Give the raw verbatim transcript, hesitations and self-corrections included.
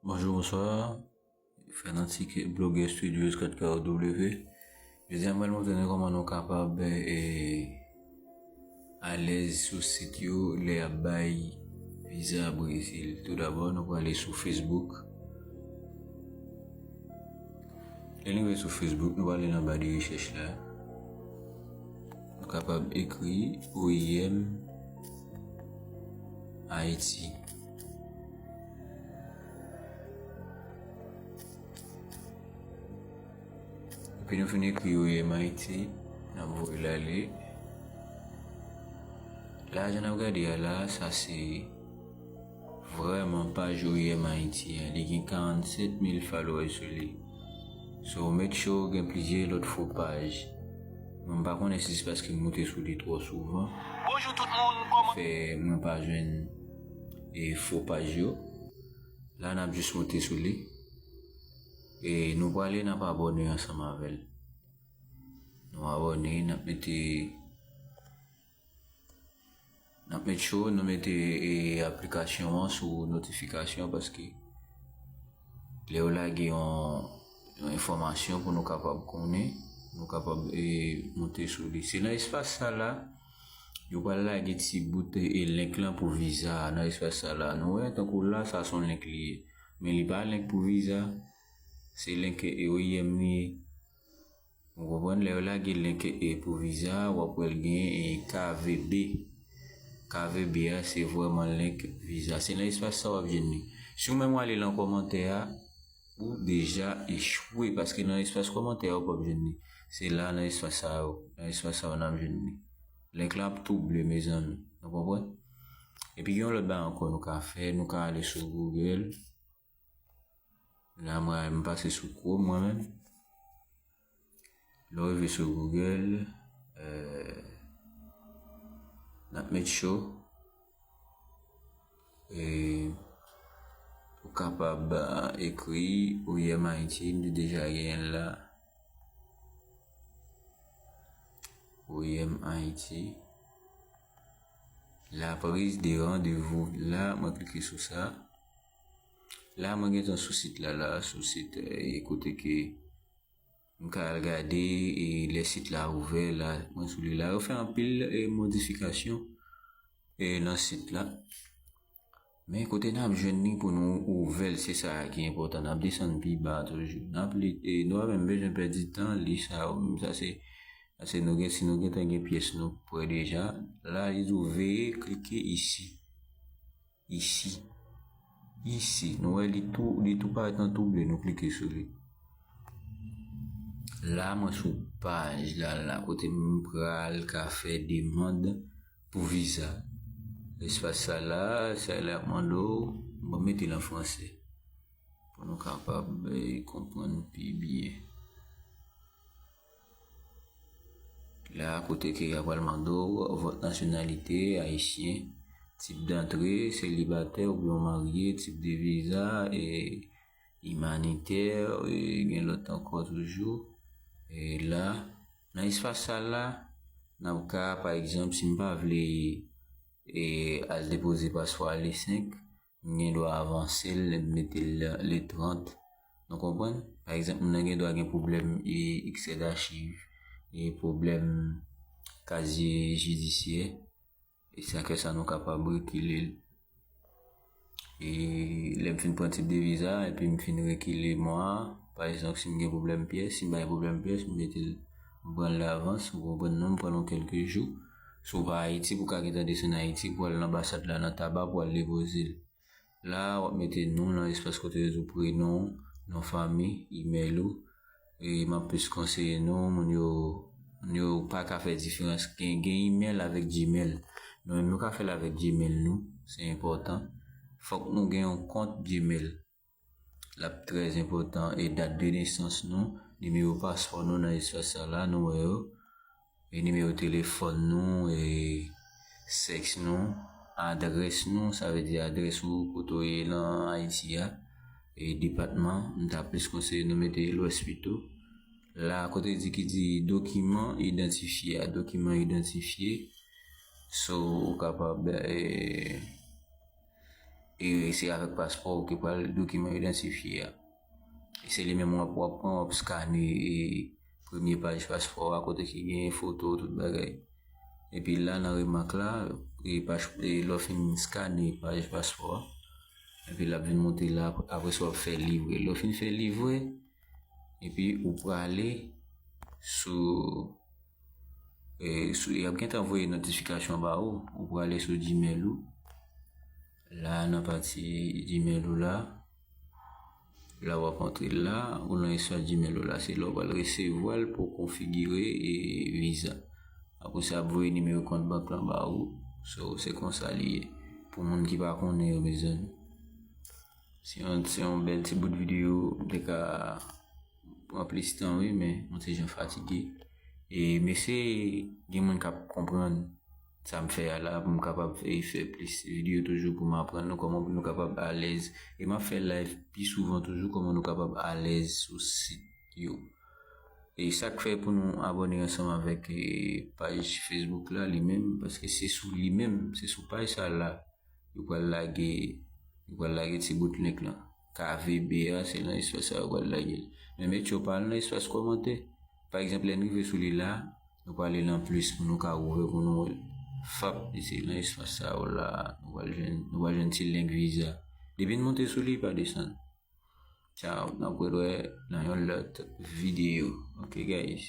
Bonjou, bonswa. Fanatik Blogger Studios kat K W. Jodi a, m pral montre nou kòman nou kapab, eh, alèz sou sit yo lè y ap bay viza Brezil. Toudabò, nou prale sou Facebook. Lè nou rive sou Facebook, nou prale nan ba de rechèch la. Nou kapab ekri O I M Ayiti. Epi nou fin ekri O I M Ayiti, n ap voye l ale. La, jan n ap gade a la, sa se vrèman paj O I M Ayiti a. Li gen karannsèt mil followers sou li. So, make sure gen plizyè lòt fo paj. Mwen, m pa konnen si se paske m moute sou li twò souvan. Bonjou tout moun, kòman? Fè mwen pa jwenn e fo paj yo. La, n ap jis moute sou li. E nou prale, n ap abòne ansanm avè l. Nou abòne, n ap mete, n ap make sure nou mete, e, aplikasyon an sou notifikasyon, paske lè yo lage yon, yon enfòmasyon pou nou kapab konnen, nou kapab, e, moute sou li. Se nan espas sa la, yo pral lage ti bout, e, link lan pou viza a nan espas sa la. Nou wè, tankou la, sa se yon link li ye. Men li pa link pou viza. Se link, e, O I M li ye. Ou konprann? Lè yo lage link, e, pou viza, w ap wè l gen, e, K V B. K V B a, se vrèman link viza. Se nan espas sa w ap jwenn li. Si w menm w ale nan kòmantè a, ou deja echwe, paske nan espas kòmantè a, ou p ap jwenn li. Se la, nan espas sa yo. Nan espas sa yo, n ap jwenn li. Link la ap tou ble, mezanmi. Nou konprann? Epi, gen yon lòt bagay ankò nou ka fè. Nou ka ale sou Google. La, mwen, m pase sou Chrome, mwen menm. Lè w rive sou Google, eh, n ap make sure, eh, ou kapab, ah, ekri O I M Ayiti, m te deja genyen l la. O I M Ayiti. La prise de rendez-vous. La, mwen klike sou sa. La, mwen gentan sou sit la, la, sou sit, eh, kote ke m ka al gade, e lè sit la ouvè, la, mwen sou li la. Yo fè anpil, e, modifikasyon, e, nan sit la. Men kote n ap jwenn li pou nou ouvè l, se sa ki enpòtan. N ap desann pi ba toujou. N ap li, e, nou pa menm bezwen pèdi tan, li sa yo, menm sa se, sa se nou gen, si nou gentan gen pyès nou prè deja. La, li di w veye klike isi. Isi. Isi. Nou wè li tou, li tou parèt nan tou ble, nou klike sou li. La, mwen sou paj la, la, kote m pral ka fè demann pou viza. Espas sa la, sa l ap mande w, m mete l an fransè. Pou nou kapab, eh, konprann pi byen. La, kote ke y ap pral mande w, votre nationalité, ayisyen, type d'entrée, selibatè oubyen w marye, type de viza, e imanitè, e gen lòt ankò toujou. E la, nan espas sa la, n ap ka, pa egzanp, si m pa vle, e, al depoze paspò a le senk, m gen dwa avanse l, mete l le trant. Nou konprann? Pa egzanp, moun nan gen dwa gen pwoblèm, e, eksè dachiv, e pwoblèm kazye jidisyè. E sa k fè sa nou kapab rekile l. E lè m fin pran tip de viza, epi m fin rekile mwa a, pa egzanp, si m gen pwoblèm pyès, si m pa gen pwoblèm pyès, m mete l, m pran l davans, ou konprann non, m pran l yon kèlke jou. Si w pa Ayiti, pou w ka gentan desann Ayiti, pou w al nan anbasad la nan Taba, pou w al depoze l. La, w ap mete non nan espas kote yo di w prenon, non fanmi, imèl ou. E m ap plis konseye nou, moun yo, moun yo pa ka fè diferans. Gen, gen imèl avèk Gmail. Nou menm, nou ka fè l avèk Gmail nou. Se enpòtan. Fòk nou gen yon kont Gmail. L ap trè enpòtan. E dat de nesans nou, nimewo paspò nou nan espas sa la, nou wè yo. E nimewo telefòn nou, e sèks nou, adrès nou, sa vle di adrès ou kote w ye nan Ayiti a, e depatman, m ta plis konseye nou mete Lwès pito. La, kote di ki di dokiman idantifye a, dokiman idantifye, so ou kapab, e, E se avèk paspò ou ki pral dokiman idantifye a. E se li menm w ap, w ap pran, w ap skane e premye paj paspò a, kote ki gen foto, tout bagay. Epi la, nan remak la, e paj, e lè w fin skane paj paspò a, epi l ap vin monte la, apre sa w ap fè livre. Lè w fin fè livre, epi ou prale sou, e, sou, y ap gentan voye notifikasyon ba ou, ou prale sou Gmail ou. La, nan pati Gmail ou la, la w ap antre la, ou nan espas Gmail ou la, se la w pral resevwa l pou konfigire e viza. Apre sa, ap voye nimewo kont bank lan ba ou. So, se konsa li ye. Pou moun ki pa konnen yo, mezanmi. Se yon, se yon bèl ti bout videyo, m te ka pran plis tan, wi, men mwen se jan fatige. E m eseye gen moun k ap konprann sa m fè a la, pou m kapab fè, fè plis videyo toujou pou m aprann nou kòman pou nou kapab alèz. E m ap fè live pi souvan toujou, kòman nou kapab alèz sou sit yo. E sa k fè pou nou abòne ansanm avèk, e, paj Facebook la li menm, paske se sou li menm, se sou paj sa la, yo pral lage, yo pral lage ti bout link lan. K V B a, se nan espas sa yo pral lage l. Men mete yo pa al nan espas kòmantè. Pa egzanp, lè n rive sou li la, nou prale nan plis pou nou ka ouvè pou nou wè l. Fap, li se nan espas sa yo la, nou pral jwenn, nou pral jwenn ti link viza. Depi n monte sou li, pa desann. Tchao, n ap wè nan yon lòt videyo. Ok, guys.